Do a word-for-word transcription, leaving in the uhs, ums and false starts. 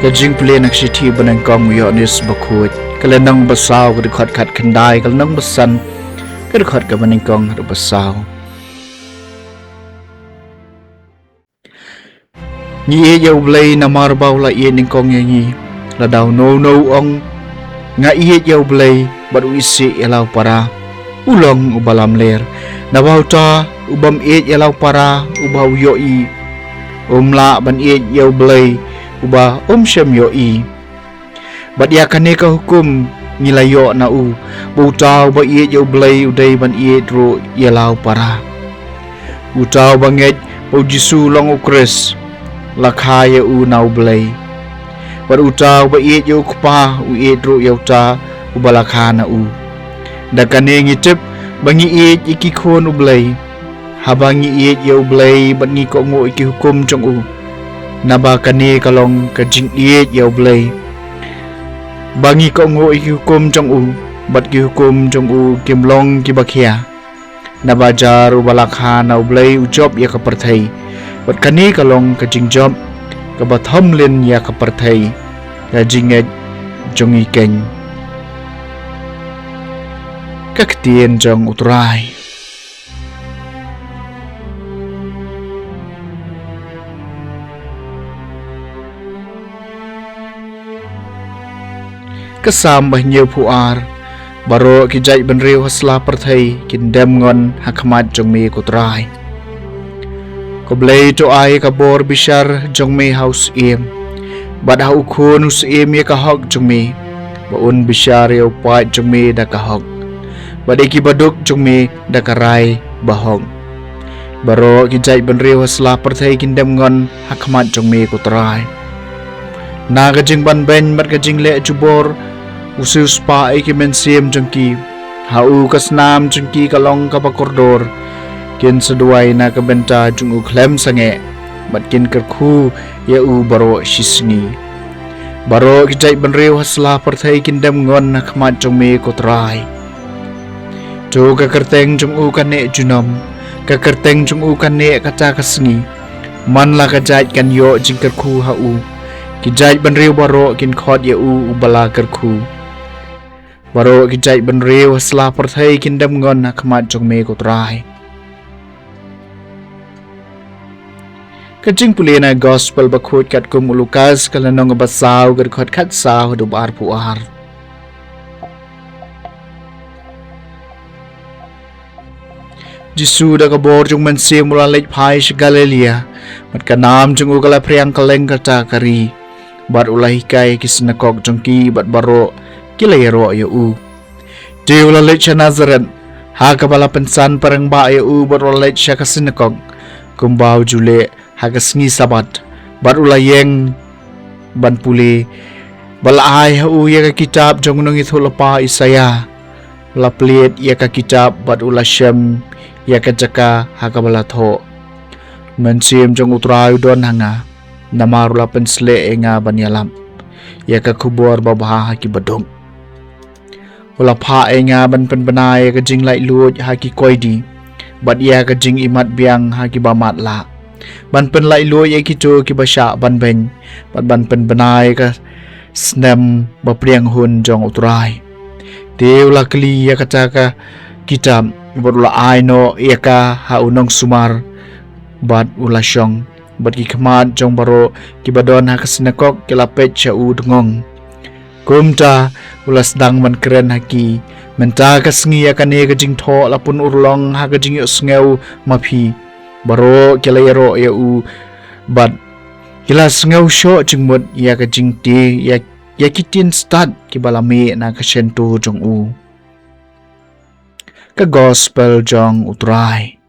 Ka jingpule na ka shithi ba nyngkong u Ïoannis Bakhuid, ka lynnong ba saw, ka dkhot khatkhyndai, ka lynnong ba san, ka dkhot kaba nyngkong haduh ba saw. Ngi ïeit ïa U Blei namar ba u la ïeit nyngkong ïa ngi. Lada uno uno u ong, nga ïeit ïa U Blei, bad u isih ïa la u para, u long uba lamler. Naba uta u bym ïeit ïa la u para uba u ïohi, um lah ban ïeit ïa U Blei uba um shym ïohi. Bad ïa kane ka hukum ngi la ïoh na u, ba uta uba ïeit ïa U Blei u dei ban ïeit ruh ïa la u para. Uta uba ngeit ba U Jisu u long U Khrist, la kha ïa u na U Blei. Bad uta uba ïeit ïa U Kpa u ïeit ruh ïa uta uba la kha na u. Da kane ngi tip ba ngi ïeit ïa ki khun U Blei, haba ngi ïeit ïa U Blei bad ngi kohnguh ïa ki hukum jong u. Naba kane ka long ka jingïeit ïa U Blei, ba ngi kohnguh ïa ki hukum jong u, bad ki hukum jong u kim long kiba khia. Naba jar uba la kha na U Blei u jop ïa ka pyrthei, bad kane ka long ka jingjop kaba thomlien ïa ka pyrthei, ka jingngeit jong ngi keiñ. Ka ktien jong U Trai. Ka Salm ba hynñiewphew ar. Baroh ki jaitbynriew ha sla pyrthei kin dem ngon ha khmat jong me, ko Trai. Ko Blei, to ai ka bor bishar jong me ha u syiem, bad ha u khun u syiem ïa ka hok jong me, ba un bishar ïa u paid jong me da ka hok, bad ïa ki baduk jong me da ka rai bahok. Baroh ki jaitbynriew ha sla pyrthei kin dem ngon ha khmat jong me, ko Trai. Na ka jingbanbeiñ bad ka jingleh jubor, u siewspah ïa ki mynsiem jong ki. Ha u ka snam jong ki ka long kaba kordor. Kin sa duwai na ka bynta jong u khlem sangeh, bad kin kyrkhu ïa u baroh shisngi. Baroh ki jaitbynriew ha sla pyrthei kin dem ngon ha khmat jong me, ko Trai. To ka kyrteng jong u kan neh junom, ka kyrteng jong u kan neh kata ka sngi. Man la ka jait kan ïoh jingkyrkhu ha u. Ki jaitbynriew baroh kin khot ïa u uba la kyrkhu. Baroh ki jaitbynriew ha sla pyrthei kin dem ngon ha khmat jong me, ko Trai. Ka jingpule na Gospel Bakhuid katkum u Lukas, ka lynnong ba saw, ka dkhot khatsaw haduh ba arphew ar. Jisu da ka bor jong u Mynsiem u la leit phai sha Galilaia, bad ka nam jong u ka la phriang kylleng kata ka ri. Bad u la hikai ha ki synagog jong ki, bad baroh ki la ïaroh ïa u. Te u la leit sha Nasaret, ha kaba la pynsan parangbah ïa u, bad u la leit sha ka synagog, kumba u ju leh ha ka sngi Sabbath, bad u la ïeng ban pule. Bad la ai ha u ïa ka kitab jong u nongïathuhlypa Isaïah. U la plied ïa ka kitab bad u la shem ïa ka jaka ha kaba la thoh: Mynsiem jong U Trai u don ha nga, namar u la pynsleh ïa nga ban ïalap ïa ka khubor babha ha ki baduk. U la phah ïa nga ban pynbna ïa ka jinglaitluid ha ki koidi, bad ïa ka jingimat biang ha kiba matlah, ban pynlaitluid ïa kito kiba shah banbeiñ, bad ban pynbna ïa ka snem bapdiang hun jong U Trai. Te u la kli ïa kata ka kitab, bad u la ai noh ïa ka ha u nongsumar, bad u la shong. Bad ki khmat jong baroh kiba don ha ka synagog ki la peit sha u dngong. Kumta u la sdang ban kren ha ki: Mynta ka sngi ïa kane ka jingthoh la pynurlong ha ka jingïohsngew ma phi. Baroh ki la ïaroh ïa u, bad ki la sngew shoh jingmut ïa ka jingtei, ïa, ïa ki ktien stad kiba la mih na ka shyntur jong u. Ka Gospel jong U Trai.